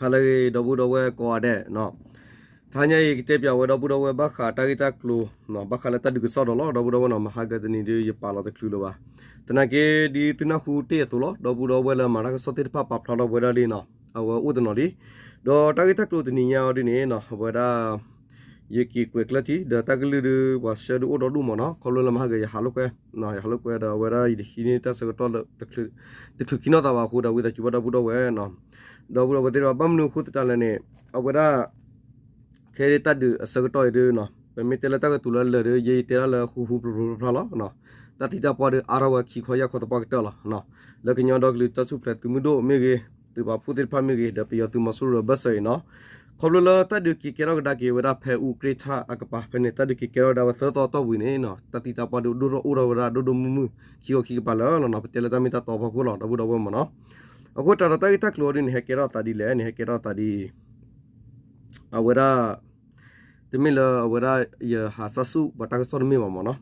ဟါလၢအဂ့ၤ ဒီပုၢ်ဒီဝဲၢ်ကိးဂၤဒဲး, တဟါညါအံၤ ကတဲပၠးဝဲဒီပုၢ်ဒီဝဲၢ်ဘၣ်ဃးတၢ်ဂ့ၢ်တၢ်ကျိၤ, ဘၣ်ဃးလၢတၢ်ဒုးကစီၣ်ဒီးလီၤ ဒီပုၢ်ဒီဝဲၢ်နီၤ, မဟါကတနံၤဒုး ယပာ်လီၤတချုးလၢၤဘၣ်. သနာ်က့ ဒ်သုနၢ်ဟူတ့ၢ်အသိးလီၤ, ဒီပုၢ်ဒီဝဲၢ်လၢမၤတၢ်ကစီၣ်သ့ၣ်တဖၣ်ပာ်ဖျါထီၣ်ဝဲဒၣ်လံနီၤ, အဝဲအိၣ်တနီၤလံ. ဒီးတၢ်ဂ့ၢ်တၢ်ကျိၤတနံၤညါအီၤဒ်န့ၣ်နီၤ, အဝဲဒၣ် ယက့ၤကွဲးကျၢၢ်ထံ ဒီးတၢ်ကလုၢ်ဒုး ပှၤဆှၢဒုးအိၣ်ဒီဒူၣ်မးနီၤ, ခီဖျိလၢမဟါကယဟးလိာ်ကွဲ, ယဟးလိာ်ကွဲဒီးအဝဲဒၣ်ယတဟံးန့ၢ်တၢ်ဆၢကတီၢ်လၢ တချုးခံနီၣ်သးဘၣ်အဃိဒီး ဝံသးစူၤဘၣ်ဒီပုၢ်ဒီဝဲၢ်နီၤ, ဒီပုၢ်ဒီဝဲၢ်သ့ၣ်တဖၣ် ဘၣ်မနုၤအဃိသတးလဲၣ်န့ၣ်, အဝဲဒၣ် ခဲအံၤတၢ်ဒုးအဆၢကတီၢ်အံၤဒုးနီၤ, ပမ့ၢ်တဲလၢတၢ်ကတိၤလၢလၢာ်ဒုး ယဲယတဲဒၣ်လၢဃူဃူဖျိဖျိဖျါဖျါလီၤ. တၢ်သံတၢ်ပှၢ်ဒုးအါထီၣ်ဝဲခံခီယၢ်ခီသပှၢ်ကတၢၢ်လီၤ. လၢကညီဒီကလုာ်တၢ်ထူၣ်ဖျဲးသုးမုၢ်ဒိၣ်မ့ၢ်ဂ့ၤ, သုးပာ်ဖှိၣ်သ့ၣ်တဖၣ်မ့ၢ်ဂ့ၤ, ဒီးပယီၤသုးမီၤစိရိၤအဘၢၣ်စၢၤအံၤနီၤ, ခီဖျိလၢတၢ်ဒုးက့ၤကဲထီၣ်ကဒါက့ၤဝဲဒၣ်ဖဲအူကြ့ထၣ်အကပၤဖဲန့ၣ် တၢ်ဒုးက့ၤကဲထီၣ်ဝဲဒၣ်ဝဲသၢသီအတီၢ်ပူၤန့ၣ်နီၤ, တၢ်သံတၢ်ပှၢ်ဒုးဒိၣ်ထီၣ်အိၣ်ထီၣ်ဝဲဒၣ်ဒိၣ်ဒိၣ်မုၢ်မုၢ် ခံခီခံကပၤလၢာ်လီၤနီၤ, ပတဲလၢတၢ်မ့ၢ်တၢ်တီအဖီခိၣ်လီၤ ဒီပုၢ်ဒီဝဲၢ်မးနီၤ. အဃိသတးဒီးတၢ်ဂ့ၢ်တၢ်ကျိၤအီၤဒုးန့ၣ် ဟဲကဲထီၣ်အသးဒ်လဲၣ်န့ၣ် ဟဲကဲထီၣ်အသးဒ်အံၤ အဝဲဒၣ် တမ့ၢ်လၢအဝဲဒၣ်ယဟးစၢ်ဆူၣ်ပှၤတၢ်ကစီၣ်တမ့ၢ်ဘၣ်မးနီၤ.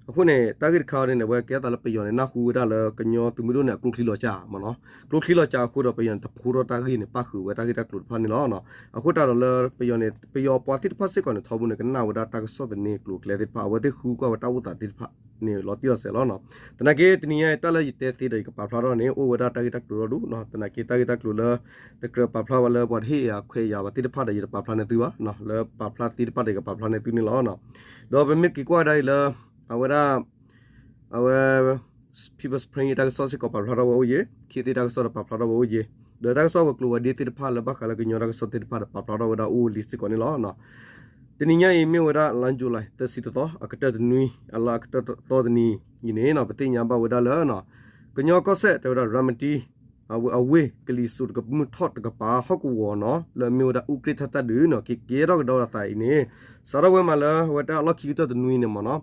အဃိန့ၣ် တၢ်ဂ့ၢ်တခါအံၤန့ၣ် အဝဲကဲထီၣ်သးလၢပယီၤန့ၣ် နၢ်ဟူဝဲဒၣ်လၢကညီသုးမုၢ်ဒိၣ်န့ၣ် အကျိချံလီၤစှၤမးနီၤ. ကျိချံလီၤစှၤအဃိဒီး ပယီၤန့ၣ် တဖိထီၣ်တၢ်ဂ့ၢ်န့ၣ် ပၣ်ဃုာ်ဝဲတၢ်ဂ့ၢ်တၢ်ကျိၤတဖၣ်န့ၣ်လီၤ. အဃိသတးဒီးလၢပယီၤန့ၣ် ပယီၤပှၤသ့ၣ်တဖၣ်စ့ၢ်ကီးန့ၣ် ထီဘိန့ၣ် ကနၣ်ဝဲဒၣ်တၢ်ကစီၣ်သန့ကျိၤကျဲသ့ၣ်တဖၣ် အဝဲသ့ၣ်ဃုကွၢ်ဝဲတၢ်အိၣ်သးသ့ၣ်တဖၣ်န့ၣ် လီၤတံၢ်လီၤဆဲးလီၤနီၤ. သနာ်က့တနံၤညါအံၤ တၢ်လၢယတဲသ့ဒီးယကပာ်ဖျါထီၣ်န့ၣ် အိၣ်ဝဲဒၣ်တၢ်ဂ့ၢ်တၢ်ကျိၤဒီဒူၣ်နီၤ. သနာ်က့တၢ်ဂ့ၢ်တၢ်ကျိၤလၢ တကြၢးပာ်ဖျါဝဲလၢပှၤတဟ့ၣ်အခွဲးယာ်ဘၣ်သ့ၣ်တဖၣ်ဒီး ယတပာ်ဖျါန့ၢ်သုဘၣ်, လၢပာ်ဖျါသ့ၣ်တဖၣ်ဒီး ယကပာ်ဖျါန့ၢ်သုန့ၣ်လီၤ. ဒီးပမ့ၢ်က့ၤကွၢ်ဒၣ်အံၤလၢ အဝဲဒၣ် အဝဲ People's Spring အတၢ်ကစီၣ်စ့ၢ်ကီးပာ်ဖျါထီၣ်ဝဲအိၣ်ယံၤ, ခေတ်သစ်တၢ်ကစီၣ်ဒီးပာ်ဖျါထီၣ်ဝဲအိၣ်ယံၤ, ဒီးတၢ်ကစီၣ်ဝဲၤကျိၤဝဲၤဒ့သ့ၣ်တဖၣ်လၢဘၣ်ဃးလၢကညီတၢ်ကစီၣ်သ့ၣ်တဖၣ်ဒီးပာ်ဖျါထီၣ်ဝဲဒၣ်အိၣ်လံစ့ၢ်ကီးန့ၣ်လီၤ. တနံၤညါအံၤမ့ၢ်ဝဲဒၣ် လါယူၤလံ သၢဆံတသီ အကတၢၢ်တနွံ အလါအကတၢၢ်တသီတနံၤအံၤန့ၣ် ပသ့ၣ်ညါဘၣ်ဝဲဒၣ်လၢ ကညီကီၢ်စဲၣ် တဲဝဲဒၣ် ရၤမတံ အဝ့ၢ် ကလံၤစိးတကမူၣ်ထီၣ်တကပၤဟီၣ်ကဝီၤနီၤ လၢအမ့ၢ်ဝဲဒၣ်အူကြ့ထၣ်တၢ်ဒုးနီၤ က့ၤကဲထီၣ်ကဒီးဝဲဒၣ်သးအံၤန့ၣ် စးထီၣ်ဝဲမးလၢအဝဲတၢ်အလီၢ်ခံကတၢၢ်တနွံန့ၣ်မးနီၤ,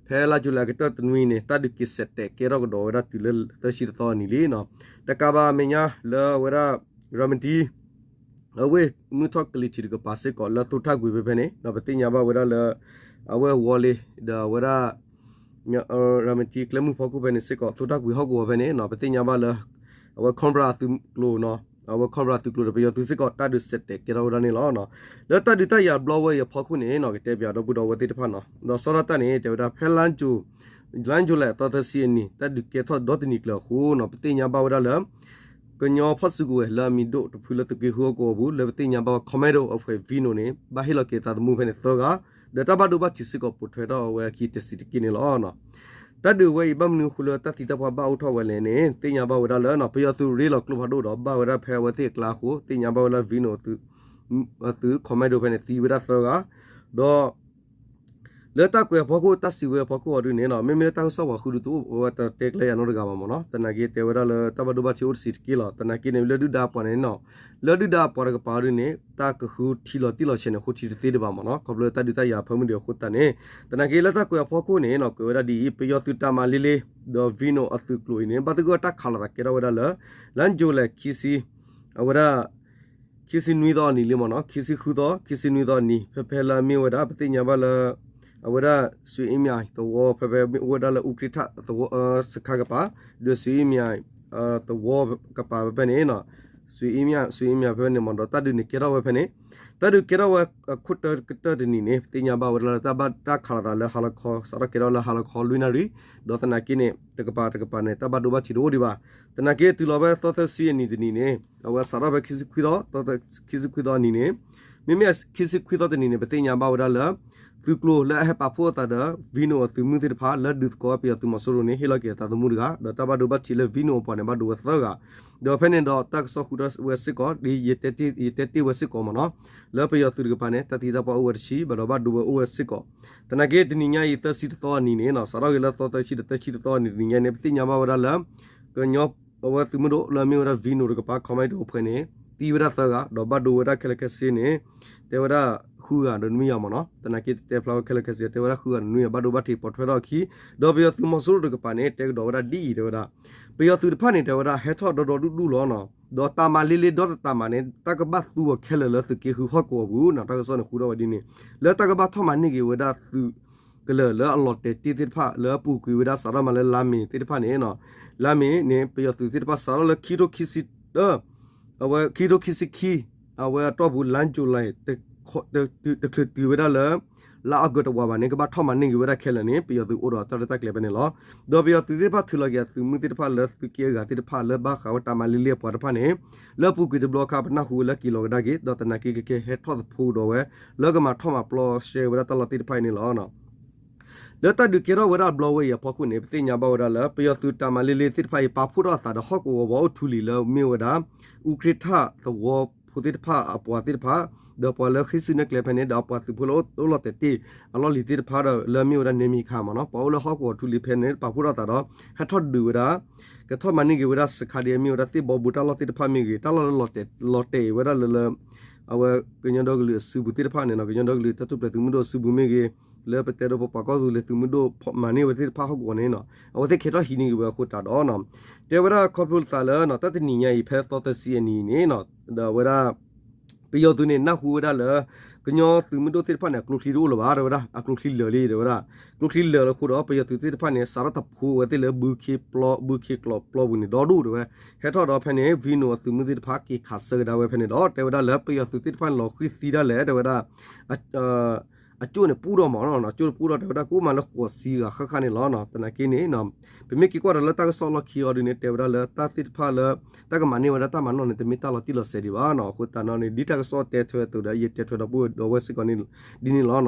ဖဲလါယူၤလံအကတၢၢ်တနွံန့ၣ် တၢ်ဒုးက့ၤစဲးတဲာ်ကဲထီၣ်ကဒီးဝဲဒၣ်တုၤလၢသၢဆံတသီအနံၤလံနီၤ. တကးဘၣ်အမဲာ်ညါလၢအဝဲဒၣ် ရၤမတံ အဝ့ၢ်မုၢ်ထီၣ်ကလံၤထံးတကပၤစ့ၢ်ကီး လၢသိထၣ်ကွံာ်ဖဲဖဲန့ၣ် ပသ့ၣ်ညါဘၣ်ဝဲဒၣ်လၢ အဝဲဝီၤလ့ၤ ဒီးအဝဲဒၣ် ရၤမတံကျဲမုၢ်ဖီခိၣ်ဖဲန့ၣ်စ့ၢ်ကီး သိထၣ်ကွံာ်ဟီၣ်ကဝီၤဖဲန့ၣ်နီၤ ပသ့ၣ်ညါဘၣ်လၢ အဝဲ Cobra အသုးကျိၤနီၤ အဝဲ Cobra အသုးကျိၤဒီးပယီၤသုးစ့ၢ်ကီး တၢ်ဒုးစဲးတဲာ်ကဲထီၣ်ဝဲဒၣ်န့ၣ်လီၤ. လၢတၢ်ဒုးတၢ်ယၤဘျီဝဲအံၤအဖီခိၣ်န့ၣ်နီၤ ကတဲပၠးဒီပုၢ်ဒီဝဲၢ်သ့ၣ်တဖၣ်နီၤ ဒီးစးထီၣ်တၢ်န့ၣ် တဲဝဲဒၣ်ဖဲ လါယူၤလံ သီသၢဆံအနံၤ တၢ်ဒုးကဲထီၣ်ဒီတနံၤကျၢၤအဃိနီၤ ပသ့ၣ်ညါဘၣ်ဝဲဒၣ်လၢ ကညီဖီၣ်စုကဝဲၤလၢအမံၤဒိၣ်တဖုလၢသုးက့ဃုဟီၣ်ကဝီၤပူၤ လၢပသ့ၣ်ညါဘၣ်ဝဲ Commando အဖှဲး Veno န့ၣ် ဘၣ်ဟ့ၣ်လီၤက့ၤသးသမူဖဲန့ၣ်သၢဂၤ ဒီးတၢ်ဘၣ်ဒိဘၣ်ထံးစ့ၢ်ကီးပိာ်ထွဲထီၣ်ဝဲအခံတဆံးတက့ၢ်န့ၣ်လီၤ. တၢ်ဒုးဝဲအံၤဘၣ်မနုၤအဃိလၢတၢ်သံတၢ်ပှၢ်ဘၣ်အိၣ်ထီၣ်ဝဲလဲၣ်န့ၣ် သ့ၣ်ညါဘၣ်ဝဲဒၣ်လၢ ပယီၤသုးရ့လီၤကျိဖးဒိၣ်ဒီး ဘၣ်ဝဲဒၣ်ဖဲအဝဲသ့ၣ်အကျါအဃိ သ့ၣ်ညါဘၣ်ဝဲလၢ Veno အသုး Commando ဖဲန့ၣ်သံဝဲဒၣ်သၢဂၤ ဒီး လၢတၢ်ကွဲးအဖီခိၣ် တၢ်စံးဝဲအဖီခိၣ်အီၤဒုန့ၣ်နီၤ မ့မ့ၢ်လၢတၢ်ကစီၣ်ပှၤဃုဒုတအိၣ် အဝဲတတဲကျဲယၤနီတဂၤဘၣ်မ့ၢ်နီၤ သနာ်က့တဲဝဲဒၣ်လၢတၢ်ဘၣ်ဒိဘၣ်ထံးအိၣ်တဆံးတက့ၢ်လီၤ. သနာ်က့န့ၣ် လၢဒုၣ်ဒါပှၤန့ၣ်နီၤ လၢဒုၣ်ဒါပှၤတကပၤအီၤဒုန့ၣ် တၢ်ကဃုထံလီၤတံၢ်လီၤဆဲးန့ၣ် ဃိထံတသ့ဒံးဘၣ်မ့ၢ်နီၤ ခီဖျိလၢတၢ်ဒုးတၢ်ယၤအဖၢမုၢ်ဒံးအဃိသတးန့ၣ် သနာ်က့လၢတၢ်ကွဲးအဖီခိၣ်န့ၣ်နီၤ ကွဲးဝဲဒၣ်ဒ်အံၤ ပယီၤသုးတၢ်မၤလ့လ့ ဒီး Veno အသုးကျိၤအံၤန့ၣ် ဘၣ်သဂၢၢ်တၢ်ခးလိာ်သးကဲထီၣ်ဝဲဒၣ်လၢ လါယူၤလံ ခံဆံ အဝဲဒၣ် ခံဆံနွံသီအနံၤလံမ့ၢ်နီၤ ခံဆံဃုသီ ခံဆံနွံသီအနံၤ ဖဲဖဲလၢအမ့ၢ်ဝဲဒၣ် ပသ့ၣ်ညါဘၣ်လၢ အဝဲဒၣ် စွ့အ့မၠးသဝီ ဖဲဖဲမ့ၢ်အိၣ်ဝဲဒၣ်လၢအူကြ့ထၣ်သဝီ စခါကပၤ ဒီးစွ့အ့မၠး သဝီကပၤဖဲဖဲန့ၣ်နီၤ စွ့အ့မၠး စွ့အ့မၠးဖဲဖဲန့ၣ်မ့ၢ်ဒီး တၢ်ဒုးန့ၣ်ကဲထီၣ်ဝဲဖဲန့ၣ် တၢ်ဒုးကဲထီၣ်ဝဲအခိၣ်တၢၢ်ကတၢၢ်တနံၤန့ၣ် ပသ့ၣ်ညါဘၣ်ဝဲဒၣ်လၢတၢ်ဘၣ်တၢ်ခးလိာ်သးလၢဟါလီၤခီ စးထီၣ်ကဲထီၣ်လၢဟါလီၤခီလွံၢ်နၣ်ရံၣ် ဒီးသနာ်က့န့ၣ် တကပၤတကပၤန့ၣ် တၢ်ဘၣ်ဒိဘၣ်ထံးတအိၣ်ဒံးဘၣ်. သနာ်က့တုၤလီၤဖဲသီသၢဆံအနံၤတနံၤန့ၣ် အဝဲစးထီၣ်ဖဲခံဆံခွံသီ ခံဆံခွံသီအနံၤန့ၣ် မ့မ့ၢ်ခံဆံခွံသီတနံၤန့ၣ် ပသ့ၣ်ညါဘၣ်ဝဲဒၣ်လၢ သုးကျိၤလၢအဟဲပာ်ဖှိၣ်အသးဒီး Veno အသုးမုၢ်သ့ၣ်တဖၣ် လၢဒုးသကိးဝဲပယီၤသုးမီၤစိရိၤန့ၣ် ဟ့ၣ်လီၤက့ၤအသးသမူတဂၤ ဒီးတၢ်ဘၣ်ဒိဘၣ်ထံးလၢ Veno အပှၤန့ၣ် ဘၣ်ဒိဝဲသၢဂၤ ဒီးဖဲန့ၣ်ဒီးတၢ်ကစီၣ်ဃုထီၣ်ဝဲစ့ၢ်ကီး ဒ်ယတဲတ့ၢ်ဝဲစ့ၢ်ကီးမ့ၢ်နီၤ လၢပယီၤသုးတကပၤန့ၣ် တၢ်သံတၢ်ပှၢ်အိၣ်ဝဲတဆံး ဘၣ်ဒီးဘၣ်ဒိဝဲအိၣ်ဝဲစ့ၢ်ကီး သနာ်က့တနံၤညါအံၤ သၢဆံတသီအနံၤန့ၣ်နီၤ စးထီၣ်ဂ့ၤလၢသီသၢဆံဒီးသၢဆံတသီအနံၤတနံၤညါန့ၣ် ပသ့ၣ်ညါဘၣ်ဝဲဒၣ်လၢ ကညီအဝဲသုးမုၢ်ဒိၣ်လၢအမ့ၢ်ဝဲဒၣ် Veno တကပၤ Commando အဖှဲးန့ၣ် သံဝဲဒၣ်သၢဂၤ ဒီးဘၣ်ဒိဝဲဒၣ်ခဲလၢာ်ခဲဆ့န့ၣ် တဲဝဲဒၣ်ဃုဂၤဒီးနွံဂၤမ့ၢ်နီၤ သနာ်က့တဲဖျါဝဲခဲလၢာ်ခဲဆ့ တဲဝဲဒၣ်ဃုဂၤဒီးနွံဂၤ ဘၣ်ဒိဘၣ်ထံးပိာ်ထွဲထီၣ်အခံ ဒီးပယီၤသုးမီၤစိရိၤတကပၤန့ၣ် တဲကဒီးဝဲဒၣ်ဒ်အံၤ တဲဝဲဒၣ် ပယီၤသုးတဖၣ်န့ၣ် တဲဝဲဒၣ်ဟဲထီၣ်ဒီဒီဒူၣ်ဒူၣ်လီၤနီၤ ဒီးတၢ်မၤလ့လ့ဒီတၢ်မၤန့ၣ် တၢ်ကဘၣ်သူအီၤခဲလၢာ်လၢသုးက့ဃုဟီၣ်ကဝီၤပူၤနီၤ တၢ်ကစီၣ်န့ၣ်ဃုထီၣ်ဝဲဒ်န့ၣ် လၢတၢ်ကဘၣ်ထီၣ်မၤန့ၢ်က့ၤဝဲဒၣ်သုးကလၢာ်လၢအလီၤတဲာ်တ့ၢ်သ့ၣ်တဖၣ် လၢအပူၤကွံာ်ဝဲဒၣ်စးထီၣ်မးလၢလါမ့ၤသ့ၣ်တဖၣ်န့ၣ်နီၤ လါမ့ၤန့ၣ် ပယီၤသုးသ့ၣ်တဖၣ်စးထီၣ်လၢခံထိခံဆံ အဝဲခံထိခံဆံခံ အဝဲအတီၢ်ပူၤ လါယူၤလံ တချုးတုၤဝဲဒၣ်လၢ လါအီကူးတဝးဘၣ်န့ၣ် ကဘၣ်ထီၣ်မၤန့ၢ်က့ၤဝဲဒၣ်ခဲလၢာ်န့ၣ် ပယီၤသုးအိၣ်ဒီးတၢ်ရဲၣ်တၢ်ကျဲၤဖဲန့ၣ်လီၤ. ဒီးပယီၤသုးသ့ၣ်တဖၣ်ထုးလီၤက့ၤအသုးမုၢ်သ့ၣ်တဖၣ်လၢသုးက့အဂၤသ့ၣ်တဖၣ်လၢဘၣ်ဃးဝဲတၢ်မၤလ့လ့အပှၤတဖၣ်န့ၣ် လၢအပူၤကွံာ်တဘျီအခါ ပနၢ်ဟူဝဲလၢက့ၤလီၤကဒါက့ၤ ဒီးသနာ်က့ကကဲဟဲထီၣ်သဖှိကဒီးဝဲ လၢကမၤထီၣ်မၤပျီရှဲဝဲဒၣ်တၢ်လီၢ်သ့ၣ်တဖၣ်အံၤန့ၣ်လီၤ. လၢတၢ်ဒုးကဲထီၣ်ဝဲဒၣ်အဘျီဝဲအံၤအဖီခိၣ်န့ၣ် ပသ့ၣ်ညါဘၣ်ဝဲဒၣ်လၢ ပယီၤသုးတၢ်မၤလ့လ့သ့ၣ်တဖၣ်အံၤ ပာ်ဖှိၣ်ထီၣ်အသးဒီးဟီၣ်ကဝီၤပှၤအိၣ်ထူလံၤလၢမ့ၢ်ဝဲဒၣ် အူကြ့ထၣ်သဝီဖိသ့ၣ်တဖၣ်အပှၤသ့ၣ်တဖၣ် ဒီးပှၤလၢဃ့ၢ်စုနဲၣ်ကျဲဖဲန့ၣ် ဒီးအပှၤသုးဖိလၢအိၣ်လီၤတဲာ်တ့ၢ်အလီၢ်လံၤသ့ၣ်တဖၣ်ဒီးလၢမ့ၢ်ဝဲဒၣ်နဲမံၤခါမ့ၢ်နီၤ ပှၤအိၣ်လၢဟီၣ်ကဝီၤထူလံၤဖဲန့ၣ် ပာ်ဖှိၣ်ထီၣ်သးဒီး ဟဲထီၣ်ဒုးဝဲဒၣ် ကထီၣ်မၤန့ၢ်က့ၤဝဲဒၣ်စခါဒ်အမ့ၢ်ဝဲဒၣ်သ့ၣ်ဘီဘူတၢ်လီၢ်သ့ၣ်တဖၣ်မ့ၢ်ဂ့ၤ တၢ်လီၢ်လၢလီၤတဲာ်ဝဲဒၣ်လၢလၢ အဝဲကညီဒီကလုာ်အစုပူၤသ့ၣ်တဖၣ်န့ၣ်နီၤ ကညီဒီကလုာ်တၢ်ထူၣ်ဖျဲးသုးမုၢ်ဒိၣ်အစုပူၤမ့ၢ်ဂ့ၤ လၢပတဲဒိပပှၤကီၢ်သူလ့ၤသုးမုၢ်ဒိၣ်မၤန့ၢ်ဝဲသ့ၣ်တဖၣ်ဟီၣ်ကဝီၤန့ၣ်နီၤ အဝဲသ့ၣ်ကဲထီၣ်ဟံးန့ၢ်က့ၤဝဲအဃိသတးဒီးနီၤ တဲဝဲဒၣ်ခီဖျိလၢသးလၢနီၤ တၢ်တနံၤညါအံၤ ဖဲသီသၢဆံအနံၤန့ၣ်နီၤ ဒီးအဝဲဒၣ် ပယီၤသုးန့ၣ် နၢ်ဟူဝဲဒၣ်လၢ ကညီသုးမုၢ်ဒိၣ်သ့ၣ်တဖၣ်န့ၣ် အကျိချံတအိၣ်လၢၤဘၣ် တဲဝဲဒၣ် အကျိချံလၢာ်လံ တဲဝဲဒၣ် ကျိချံလၢာ်လၢအဃိဒီး ပယီၤသုးသ့ၣ်တဖၣ်န့ၣ် စးထီၣ်တဖှိဝဲသ့ၣ်လၢ ဘုခ့ပျီ ဘုခ့ကျိးပျီပူၤန့ၣ် ဒီဒူၣ်တဲဝဲ ဟဲထီၣ်ဒီးဖဲန့ၣ် ဝံနိၤအသုးမုၢ်သ့ၣ်တဖၣ် က့ၤခးဆၢကဒါဝဲဖဲန့ၣ်ဒီး တဲဝဲဒၣ်လၢပယီၤသုးသ့ၣ်တဖၣ်န့ၣ် လီၤဃံၤသံဒၣ်လဲာ် တဲဝဲဒၣ် အကၠိၣ်န့ၣ်ပူၣ်ထီၣ်မ့ၢ်နီၤ အကၠိၣ်န့ၣ်ပူၣ်ထီၣ် တဲဝဲဒၣ်ကအိၣ်မးလၢဃိးဆံဂၤဃၣ်ဃၣ်န့ၣ်လီၤ. သနာ်က့န့ၣ် ပမ့ၢ်က့ၤကွၢ်ဒီးလၢတၢ်ကစီၣ်လီၢ်ခံအီၤဒ်န့ၣ် တဲဝဲဒၣ်လၢတၢ်သ့ၣ်တဖၣ်လၢ တၢ်ကမၤန့ၢ်ဝဲဒၣ်တၢ်မၤနီၣ်န့ၣ် တမ့ၢ်တၢ်လီၤတံၢ်လီၤဆဲးဒံးဘၣ်နီၤ. အဃိသတးဒီးန့ၣ် ဒ်တၢ်ကစီၣ်တဲထွဲအသိးဒီး ယတဲထွဲဒီပုၢ်ဝဲၢ်စ့ၢ်ကီးဒ်န့ၣ်လီၤ.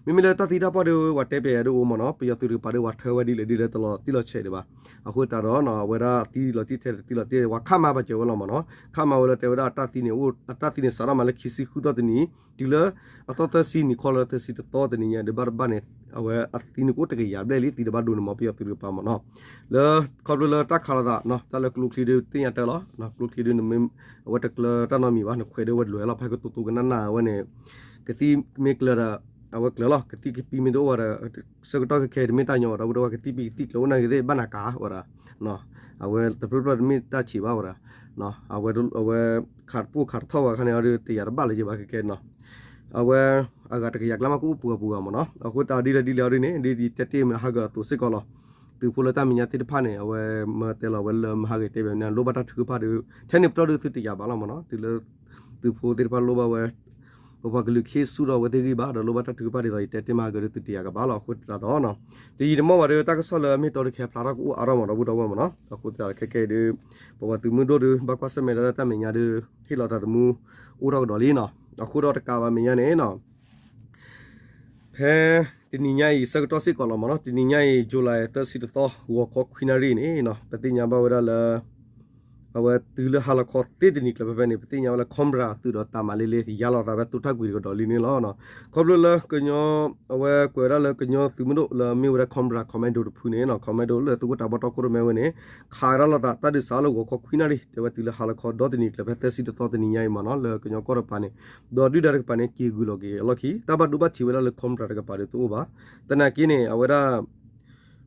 မ့မ့ၢ်လၢတၢ်သံတၢ်ပှၢ်ဒီး ပှၤတဲပျဲယၤဒ်အိၣ်မ့ၢ်နီၤ ပယီၤသုးတကပၤဒီး ပှၤထၢဝဲဒ်လဲၣ်ဒ်လဲၣ်တလီၤတံၢ်လီၤဆဲးဒံးဘၣ်. အဃိသတးဒီးနီၤ အဝဲဒၣ်သံလီၤတံၢ်ထဲတသံလီၤတံၢ် ပှၤခးမၤပာ်စၢၤဝဲလီၤမ့ၢ်နီၤ ခးမၤဝဲလၢတဲဝဲဒၣ်အတၢ်သံန့ၣ် အတၢ်သံန့ၣ်စးထီၣ်မးလၢခံဆံဃုသီတနံၤ တုၤလၢ အသီသၢဆံနံၤခီလၢသၢဆံတသီတနံၤညါ ဒုးဘၣ်တဘၣ်န့ၣ် အဝဲအသံန့ၣ်ကအိၣ်တကယၤဘျဲၣ်လံ သံတဘၣ်ဒိန့ၣ်မ့ၢ်ပယီၤသုးတကပၤမ့ၢ်နီၤ. လၢခီဖျိလၢတၢ်ခးလိာ်သးနီၤ တၢ်လၢကျိချံဒုးသ့ၣ်ညါတၢ်လီၤ. ကျိချံဒုး အဝဲတကျၢၤတၢ်နီတမံၤဘၣ် နခွဲးဒုးဝဲဒွဲၣ်လီၤ ဖဲကတိၤတိၤကနၣ်နၣ်ဝဲန့ၣ် ကသံၣ်မ့ၢ်ကျၢၤဒီး အဝဲကျၢၤလီၤ ကသံၣ်ကပံမ့ၢ်တအိၣ်ဝဲဒီး ဆၢကတီၢ်ခဲခဲအံၤတမ့ၢ်တၢ်ညီဘၣ်ဒီး ကသံၣ်ပံကသံၣ်ကျၢၤအိၣ်နာ်က့ၤသ့ၣ် ဘၣ်နၤကၤဝဲဒၣ် အဝဲတဖျၢၣ်ဖျၢၣ်တမ့ၢ်တၢ်ဆံးဘၣ်ဝဲဒၣ် အဝဲ အဝဲခးတပိၢ်ခးတထီၣ်ဝဲခါန့ၣ် အီၤဒုးတယာ်တဘၣ်လၢၤဘၣ်ခဲခဲနီၤ အဝဲ အဂၤတကယၤကျါမးကအိၣ်ပှဲၤပှဲၤမ့ၢ်နီၤ. အဃိသတးဒ်လဲၣ်ဒ်လဲၣ်အီၤဒ်န့ၣ် ဒ်ယတဲတ့ၢ်မဟါဂၤအသိးစ့ၢ်ကီးလီၤ. သုးဖိလၢတၢ်မဲာ်ညါသ့ၣ်တဖၣ်န့ၣ် အဝဲမၢတဲလီၤဝဲလၢမဟါဂၤတဲဘၣ်န့ၣ် လိၣ်ဘၣ်တၢ်ထုကဖၣ်ဒီး ထဲန့ၣ်ပတီၢ်ဒုးသုတယာ်ဘၣ်လီၤမ့ၢ်နီၤ. တုၤလၢ သုးဖိသ့ၣ်တဖၣ်လိၣ်ဘၣ်ဝဲ ပပှၤကလုာ်ခံဆူၣ်ထီၣ်ဝဲသ့ၣ်ဂံၢ်ဘါ ဒီးလိၣ်ဘၣ်တၢ်ထုကဖၣ်ဒ်သိးယတဲတ့ၢ်မဟါဂၤဒီးသုတယာ်ကဘၣ်လီၤ. အဃိသတးဒီး တယံာ်တမီၢ်ဘၣ်ဒီး တၢ်ကစီၣ်လၢအမ့ၢ်တီတခဲဖျါထီၣ်ကအိၣ်အါထီၣ်မ့ၢ်နီၤ ဒီပုၢ်ဒီဝဲၢ်မ့ၢ်နီၤ. အဃိသတးခဲခဲအံၤဒီး ပပှၤသုးမုၢ်ဒိၣ်ဒီး ဘၣ်ကွၢ်ဆၢၣ်မဲာ်ဒီးတၢ်မဲာ်ညါဒီး ဟ့ၣ်လီၤသးသမူ အိၣ်ထီၣ်ကဒီးလံနီၤ. အဃိဒီးတကးဘၣ်မဲာ်ညါန့ၣ်နီၤ ဖဲတနံၤညါအံၤ ဆၢကတီၢ်စ့ၢ်ကီးလီၤမ့ၢ်နီၤ တနံၤညါအံၤ July သၢဆံတသီ ဂီၤခီခွံနၣ်ရံၣ်န့ၣ်နီၤ ပသ့ၣ်ညါဘၣ်ဝဲဒၣ်လၢ အဝဲတုၤလၢဟါလီၤခီသ့တနံၤကျၢၤဖဲဖဲန့ၣ် ပသ့ၣ်ညါဝဲလၢ Cobra သုးဒီးတၢ်မၤလ့လ့ ယါလီၤသးဖဲသိထၣ်ကွံာ်တကဒီးလံန့ၣ်လီၤ. ခီဖျိလၢကညီ အဝဲကွဲးဝဲဒၣ်လၢကညီသုးမုၢ်ဒိၣ်လၢအမ့ၢ်ဝဲဒၣ် Cobra Commando တဖုန့ၣ်နီၤ Commando လၢသုးခိၣ်တၢ်ဘီတီၢ်ခိၣ်ရိၣ်မဲဝဲန့ၣ် ခးဝဲဒၣ်လီၤသးတၢ်ဒုးစးလၢဂီၤခီခွံနၣ်ရံၣ် တဲဝဲတုၤလၢဟါလီၤခီဒီတနံၤကျၢၤဖဲသၢဆံတသီတနံၤညါအံၤမ့ၢ်နီၤ လၢကညီကီၢ်တကပၤန့ၣ် ဒီးဒုၣ်ဒါတကပၤန့ၣ် က့ၤဂုာ်လီၤက့ၤအလီၢ်ခံ တၢ်ဘၣ်ဒိဘၣ်ထံးဝဲဒၣ်လၢ Cobra တကပၤဒီးတအိၣ်ဘၣ်. သနာ်က့န့ၣ် အဝဲဒၣ်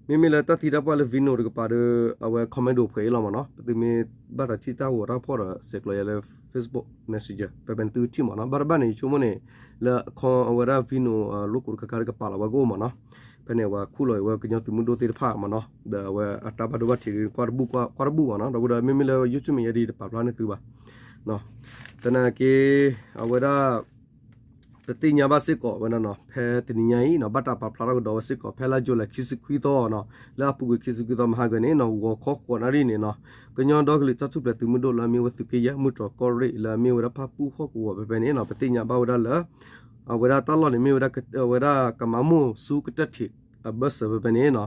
မ့မ့ၢ်လၢတၢ်သံတၢ်ပှၢ်လၢ Vino တကပၤဒီး အဝဲ Commando ဖှဲးအံၤလီၤမ့ၢ်နီၤ ပသုးမ့ၢ်ဘၣ်သးထံၣ်တၢ်ဂီၤတၢ်ဖီၣ်ဒီး ဆဲးကျိးယၤလၢ Facebook Messenger ဖဲဖဲန့ၣ်သုကထံၣ်မ့ၢ်နီၤ ဘၣ်တဘၣ်န့ၣ် ယဆိကမိၣ်န့ၣ် လၢအခီအဝဲဒၣ် Vino လိၣ်ကိးတခါခါဒီးကပာ်လီၤဝဲကအိၣ်မ့ၢ်နီၤ ဖဲန့ၣ် အဝဲခူၣ်လီၤအံၤဝဲကညီသုးမုၢ်ဒိၣ်သ့ၣ်တဖၣ်မ့ၢ်နီၤ ဒီးအဝဲအတၢ်ဘၣ်ဒိဘၣ်ထံးဒီး ကွၢ်တဘူၣ်ကွၢ်တဘူၣ်မ့ၢ်နီၤ ဒီပုၢ်ဒီဝဲၢ် မ့မ့ၢ်လၢ YouTube မဲာ်ညါဒ်တပာ်ဖျါန့ၢ်သုဘၣ် သနာ်က့ အဝဲဒၣ် ပသ့ၣ်ညါဘၣ်စ့ၢ်ကီးဝဲဒၣ်နီၤ ဖဲတနံၤညါအံၤနီၤ ဘၣ်တၢ်ပာ်ဖျါထီၣ်ကဒီးဝဲစ့ၢ်ကီး ဖဲလါ July ခံဆံခွံသီနီၤ လၢအပူၤကွံာ်ခံဆံခွံသီမဟါဂၤန့ၣ်နီၤ ဂီၤခီဃိးနၣ်ရံၣ်န့ၣ်နီၤ ကညီဒီကလုာ်တၢ်ထူၣ်ဖျဲးသုးမုၢ်ဒိၣ်လၢအမ့ၢ်ဝဲသုးက့ယဲၢ် မုၢ်တြီၤကီၢ်ရ့ၣ် လၢအမ့ၢ်ဝဲဒၣ်ဖၣ်ပူၣ်ဟီၣ်ကဝီၤဖဲဖဲန့ၣ်နီၤ ပသ့ၣ်ညါဘၣ်ဝဲဒၣ်လၢ အဝဲဒၣ်တၢ်လီၢ်န့ၣ်မ့ၢ်ဝဲဒၣ် အဝဲဒၣ်ကမၤမိၢ်ဆူကတၢၢ်ထံး အဘၢၣ်စၢၤဖဲဖဲန့ၣ်နီၤ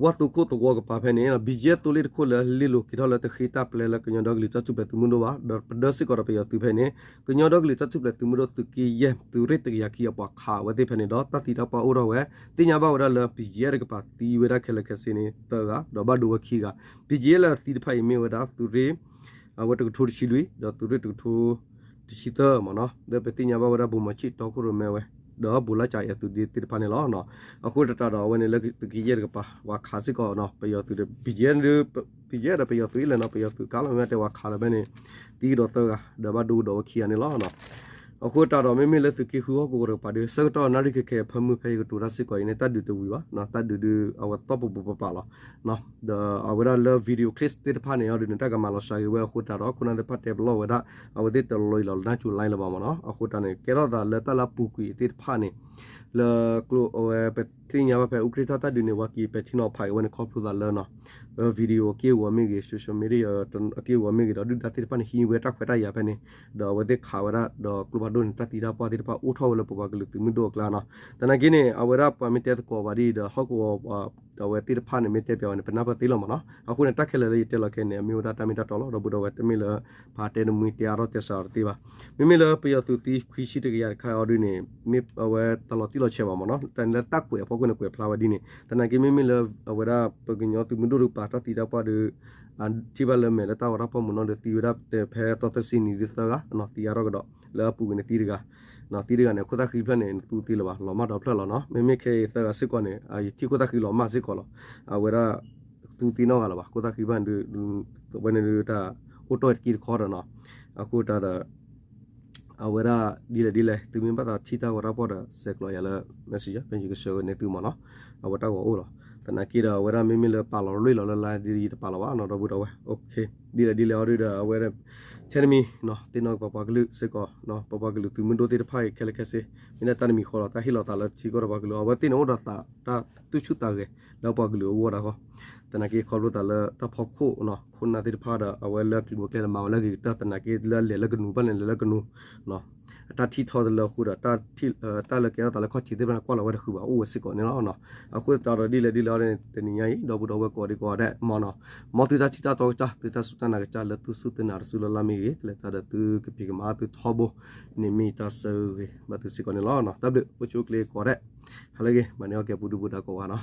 ဝၣ်သိခိၣ်သဝီကပၤဖဲန့ၣ်နီၤ BGF သိလ့ၣ်တခိၣ်လၢဟဲလ့လိာ်က့ၤထီၣ်လၢတဃ့တၢ်ပျဲလၢကညီဒီကလုာ်တၢ်ထူၣ်ဖျဲးသုးမုၢ်ဒိၣ်ဘၣ် ဒီးပဒၢစ့ၢ်ကီးဒီးပယီၤသုးဖဲန့ၣ် ကညီဒီကလုာ်တၢ်ထူၣ်ဖျဲးသုးမုၢ်ဒိၣ်သုးက့ယဲၢ် သုးရ့ၣ်တကယၤခံအပှၤခးဝဲသ့ၣ်ဖဲန့ၣ်ဒီး တၢ်သံတၢ်ပှၢ်အိၣ်ထီၣ်ဝဲ သ့ၣ်ညါဘၣ်ဝဲဒၣ်လၢ BGF တကပၤသံဝဲဒၣ်ခဲလၢာ်ခဲဆ့န့ၣ် သၢဂၤ ဒီးဘၣ်ဒိဝဲခံဂၤ BGF လၢအသံတဖၣ်အံၤမ့ၢ်ဝဲဒၣ်သုးရ့ၣ် အဝဲတကထိတဆံလွံၢ် ဒီးသုးရ့ၣ်တကထိ တဆံသၢမ့ၢ်နီၤ ဒီးပသ့ၣ်ညါဘၣ်ဝဲဒၣ် ဗိုလ်မှူးချစ် တီခိၣ်ရိၣ်မဲဝဲ ဒီး ဗိုလ်လါစၢ်အဲၣ် သုးဒ့သ့ၣ်တဖၣ်န့ၣ်လီၤ. အဃိသတးဒီးအဝဲန့ၣ်လၢသုးက့ယဲၢ်တကပၤ ပှၤခးစ့ၢ်ကီးနီၤ ပယီၤသုးဒီး BGF ဒီး BGF ဒီးပယီၤသုးအံၤလဲၣ်နီၤ ပယီၤသုးကါလီၤမ့ၢ်တဲပှၤခးလီၤဖဲန့ၣ် သံကဒီးသၢဂၤ ဒီးဘၣ်ဒိကဒီးဝဲခံဂၤန့ၣ်လီၤ. အဃိတၢ်ဒီး မ့မ့ၢ်လၢသုးက့ဃုဟီၣ်ကဝီၤတကပၤဒီး ဆၢကတီၢ်နၣ်ရံၣ်ခဲခဲအဖၢမုၢ်ဖဲယကတိၤတၢ်စ့ၢ်ကီးအံၤန့ၣ် တၢ်ဒုးတဝံၤဘၣ်, တၢ်ဒုးဒုးအဝဲသီၣ်ပပပပာ်လီၤ. ဒီးအဝဲဒၣ်လၢ video clip သ့ၣ်တဖၣ်န့ၣ် အီၤဒုးန့ၣ် တၢ်ကမၤလီၤစှၤဂ့ၤဝဲအဃိတၢ်ဒီး ခိၣ်နၢ်သ့ၣ်တဖၣ်တဲပလီၢ်ဝဲဒၣ် အဝဲသ့ၣ်တလီၤအံၤလီၤလၢ နၢ်စူၤ line လၢၤဘၣ်မ့ၢ်နီၤ. အဃိတၢ်န့ၣ် ကဲထီၣ်သးလၢတၢ်လၢအပူၤကွံာ်သ့ၣ်တဖၣ်န့ၣ် လၢကျိအဝဲပသ့ၣ်ညါဘၣ်ဖဲ အူကြ့ၣ်ထီၣ်တၢ်ဒုးန့ၣ် ဝဲက့ၤပဲာ်ထံနီၤဖးက့ၤဝဲန့ၣ် ခီဖျိသးလၢနီၤ video အက့ၢ်အဂီၤမ့ၢ်ဂ့ၤ social media အက့ၢ်အဂီၤမ့ၢ်ဂ့ၤဒီး ဒုၣ်ဒါသ့ၣ်တဖၣ်န့ၣ် ဟံးဝဲတၢ်ခွဲးတၢ်ယာ်ဖဲန့ၣ် ဒီးအဝဲသ့ၣ်ခးဝဲဒၣ်ဒီးကျိဖးဒိၣ်န့ၣ် တၢ်သံတၢ်ပှၢ်သ့ၣ်တဖၣ်အိၣ်ထီၣ်ဝဲလၢပပှၤကလုာ်သုးမုၢ်ဒိၣ်အကျါနီၤ. သနာ်က့န့ၣ် အဝဲဒၣ်ပှၤမ့ၢ်တဲသကိးဘၣ်ဒ်အံၤဒီး ဟီၣ်ကဝီၤအဝဲသ့ၣ်တဖၣ်န့ၣ် မ့ၢ်တဲပၠးဝဲန့ၣ် ပနၢ်ပၢၢ်သ့လီၤမ့ၢ်နီၤ. အဃိန့ၣ် တၢ်ခဲလၢာ်လၢယတဲလီၤခဲအံၤန့ၣ် အမ့ၢ်ဝဲဒၣ်တၢ်မ့ၢ်တၢ်တီလီၤ. ဒီပုၢ်ဒီဝဲၢ် တမ့ၢ်လၢ ပှၤတဲတမှံတဲအါထီၣ်တဲစှၤအီၤတသ့ဘၣ်. မ့မ့ၢ်လၢပယီၤသုးသံခွံဆံတကယၤတခါအီၤဒုန့ၣ် မ့ၢ်အဝဲတၢ်လီၤတံၢ်လီၤဆဲးဘၣ်မ့ၢ်နီၤ. တၢ်န့ၣ်လၢတၢ်ကွဲးအဖီခိၣ်န့ၣ်ကွဲးဖျါဝဲဒ်န့ၣ် သနာ်က့မ့မ့ၢ်လၢအဝဲဒၣ်ပကညီသုးမုၢ်ဒိၣ်တကပၤတၢ်သံတၢ်ပှၢ်ဒီး ထံၣ်ဘၣ်လၢမဲာ်လၢတၢ်ဂီၤတၢ်ဖီၣ်မုၢ်နီၤဒီးသံဝဲဒၣ်ဖဲသီသၢဆံနံၤဒ်သၢဂၤနီၤ သံအါထီၣ်ကဒီး လၢအပူၤကွံာ်န့ၣ်သံတဂၤ သံတဂၤန့ၣ် ခိၣ်သၣ်ဃံဖျၢၣ်န့ၣ် နသူသ့လၢၤဘၣ် လီၤမၢ်ဒီဖျၢၣ်လီၤနီၤ. မ့မ့ၢ်ခဲအံၤသၢဂၤစ့ၢ်ကီးန့ၣ် ယထံၣ်ခိၣ်သၣ်ဃံလီၤမၢ်စ့ၢ်ကီးလီၤ. အဝဲဒၣ် သူသ့နီတဂၤလၢၤဘၣ် ခိၣ်သၣ်ဃံဘၣ်န့ၣ်ဒုး ဝဲန့ၣ်ဒုးတၢ်အိၣ်တီၢ်တက့ၢ်တခီဒီးနီၤ. အဃိတၢ်ဒီး အဝဲဒၣ်ဒ်လဲၣ်ဒ်လဲၣ် သုမ့ၢ်ဘၣ်သးထံၣ်တၢ်ဂီၤတၢ်ဖီၣ်ဒီး ဆဲးကျိးယၤလၢ messenger ဖဲယကဆှၢန့ၢ်သုမ့ၢ်နီၤ. အဝဲတၢ်ဂီၤအိၣ်လီၤ. သနာ်က့ဒီး အဝဲဒၣ်မ့မ့ၢ်လၢပာ်လီၤလွံၢ်လီၤလၢ line ဒ်ယတပာ်လီၤဘၣ်နီၤ ဒီပုၢ်ဒီဝဲၢ် ဒ်လဲၣ်ဒ်လဲၣ်အီၤဒုးဒီး အဝဲ ထဲတမံၤ သ့ၣ်နီၣ်ပပှၤကလုာ်စ့ၢ်ကီး ပပှၤကလုာ်သုးမုၢ်ဒိၣ်သ့ၣ်တဖၣ်အံၤခဲလၢာ်ခဲဆ့ မ့ၢ်ဒၣ်တၢ်တမံၤဃီလီၤ တၢ်ဟ့ၣ်လီၤသးလၢထံကီၢ်ဒီးပှၤကလုာ် အဝဲသ့ၣ်န့ၣ်အိၣ်ဒီးသးတၢ်သူၣ်ဆူၣ်သးဂဲၤလၢပှၤကလုာ်အဂီၢ်ဒၣ်ဃီ သနာ်က့ခီဖျိသးလၢတၢ်ဖီခိၣ်နီၤ ခိၣ်နၢ်သ့ၣ်တဖၣ်ဒီး အဝဲလၢအကလုာ်ဝဲကျဲဒီးမၤဝဲလၢအဂ့ၤကတၢၢ် သနာ်က့လၢအလဲၤလၢကနူၤဘၣ်န့ၣ် လဲၤလၢကနူၤ အတၢ်ထံၣ်ထီၣ်တလၢအဃိဒီး တၢ်လၢကဲထီၣ်သးလၢခီၣ်ထံးသ့ၣ်တဖၣ်န့ၣ် ကွၢ်လီၤဝဲတဃုာ်ဘၣ် အိၣ်ဝဲစ့ၢ်ကီးန့ၣ်လီၤ. အဃိသတးဒီးဒ်လဲၣ်ဒ်လဲၣ်အီၤန့ၣ် တနံၤညါအံၤ ဒီပုၢ်ဒီဝဲၢ်ကိးဒံကိးဂၤဒဲး မ်နီၤ မ်သုတၢ်ထံၣ်တၢ်တီကစၢ် သုတၢ်စူၢ်တၢ်နာ်ကစၢ်လၢသုစူၢ်သုနာ်တစူၢ်လၢ်လၢ်မ့ၢ်ဂ့ၤ ကလဲၤတၢ်ဒီးသုကဖံးကမၤသုထီဘိ န့ၣ်မ့ၢ်တၢ်ဆၢဂ့ၤဘၣ်သုစ့ၢ်ကီးန့ၣ်လီၤ. တၢ်ဘျုး အိၣ်ဆူၣ်အိၣ်ချ့ကိးဂၤဒဲး ဟါလၢအဂ့ၤ မၤန့ၢ်အီၣ်ကဲပူၤဒုပူၤဒါကိးဂၤနီၤ.